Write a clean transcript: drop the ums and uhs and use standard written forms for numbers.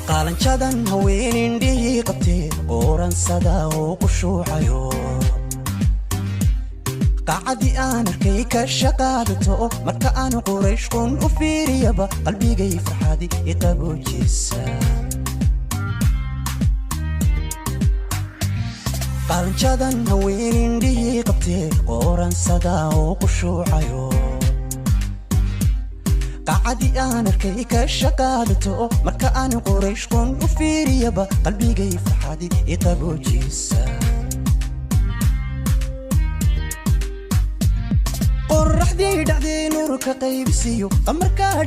Qalanjadan haween indhihii qabtee qooransada oo qushuucayo. Qacadii aan arkay ka shaqaadato, marka aan Quraysh qun u fiiriyaba, qalbigay farxadi iqaboojisa. Qalanjadan haween indhihii qabtee qooransada oo qushuucayo. Qacadii aan arkay ka shaqaadato, marka aan Quraysh qun u fiiriyaba, qalbigay farxadi iqaboojisa. Qoraxdii dhacday nuurka qaybisiyo qamarka.